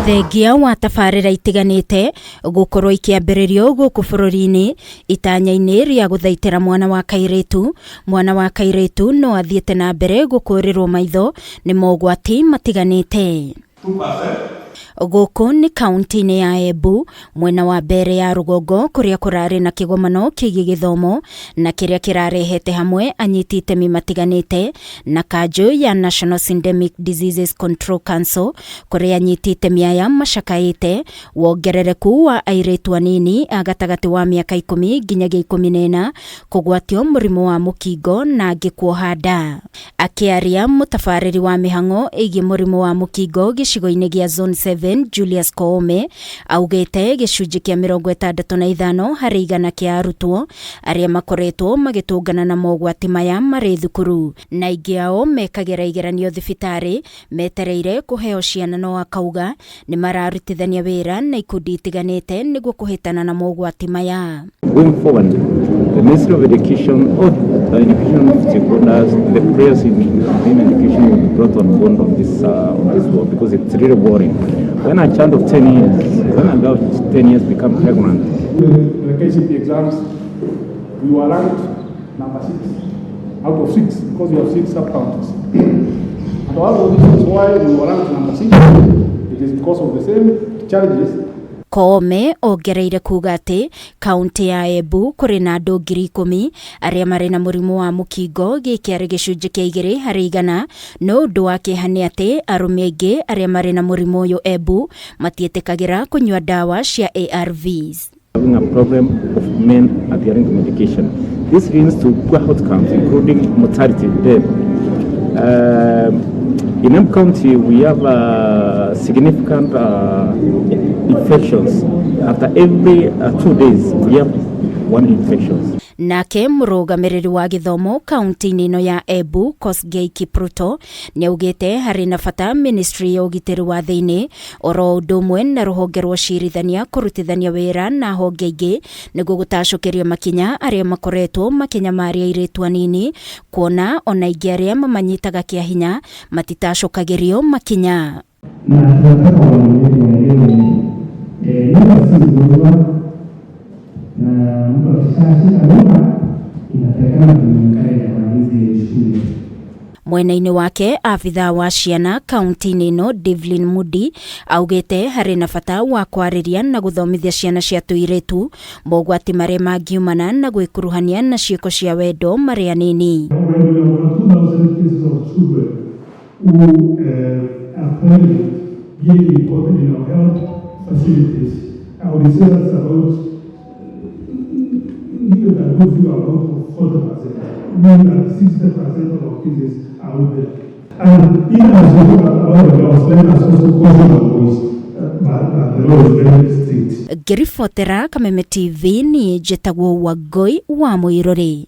Thengia wa tabarĩra itiganĩte gũkorwo ikĩambĩrĩrio gũkũ bũrũri-inĩ itanya-inĩ rĩa gũthaitĩra mwana wa kairĩtu, mwana wa kairĩtu no athiĩte na mbere gũkũrĩrwo maitho nĩ mogwati matiganĩte. Gũkũ nĩ kaunti-inĩ ya Embu, mwena wa Mbeere ya rũgongo, kũrĩa kũrarĩ na kĩgomano kĩgiĩ gĩthomo na kĩrĩa kĩrarehete hamwe anyiti itemi matiganĩte na kanjũ ya National Syndemic Diseases Control Council, kũrĩa anyiti itemi aya macakaĩte wongerereku wa airĩtu anini a gatagatĩ wa mĩaka 10 nginyagia 14 kũgwatio mũrimũ wa mũkingo na angĩ kuoha nda. Akĩaria, mũtabarĩri wa mĩhang'o ĩgiĩ mũrimũ wa mũkingo gĩcigo-inĩ gĩa Zone 7 Julius Koome augĩte gĩcunjĩ kĩa 65% kĩa arutwo arĩa makoretwo magĩtũngana na mogwati maya marĩ thukuru, na aingĩ ao mekagĩra igeranio thibitarĩ metereire kũheo ciana, no akauga nĩ mararutithania wĩra na ikundi itiganĩte nĩguo kũhĩtana na mogwati maya. Going forward, the Ministry of Education or the education stakeholders, the players in education will be brought on board on this work because it's really worrying. When a child of 10 years, when a girl of 10 years become pregnant, The KCPE exams, we were ranked number six out of six because we have six sub-counties. And one of the reasons why we were ranked number six, it is because of the same challenges. Koome ongereire kuga atĩ kaunti ya Embu kũrĩ na andũ 10,000 arĩa marĩ na mũrimũ wa mũkingo, gĩkĩ arĩ gĩcunjĩ kĩa 2%. No ũndũ wa kĩeha nĩ atĩ arũme aingĩ arĩa marĩ na mũrimũ ũyũ Embu matiĩtĩkagĩra kũnyua ndawa cia ARVs. Having a problem of men adhering to medication. This leads to poor outcomes, including mortality, death. In Embu County, we have significant infections. After every 2 days, we have one infection. Nake mũrũgamĩrĩri wa gĩthomo kaunti-inĩ ĩno ya Embu Kosgei Kipruto nĩ augĩte harĩ na bata ministry ya ũgitĩri wa thĩinĩ oro ũndũ ũmwe na rũhonge rwa ũcirithania kũrutithania wĩra na honge ingĩ nĩguo gũtacũkĩria makinya arĩa makoretwo makĩnyamaria airĩtu anini, kuona ona aingĩ arĩa mamanyitaga kĩa hinya matitacũkagĩrio makinya. Na tunataka walimu wetu waelewe mimba si ugonjwa, na mtu akishashika mimba inatakikana tumwencourage amalize shule. Mwena-inĩ wake, abithaa wa ciana kaunti-inĩ ĩno Devlin Mudi augĩte harĩ na bata wa kwarĩria na gũthomithia ciana cia tũirĩtu mogwati marĩa mangiumana na gwĩkuruhania na ciĩko cia wendo marĩ anini. Already we have over 2,000 cases of children who are pregnant being reported in our health facilities. I would say that's about, give it a good figure, about 40%, meaning that 60% of our cases are out there. And even as we talk about the girls, let us also caution our boys that the law is very strict. Ngĩribotera Kameme TV, niĩ njĩtagwo Wangũi wa Mũirũrĩ.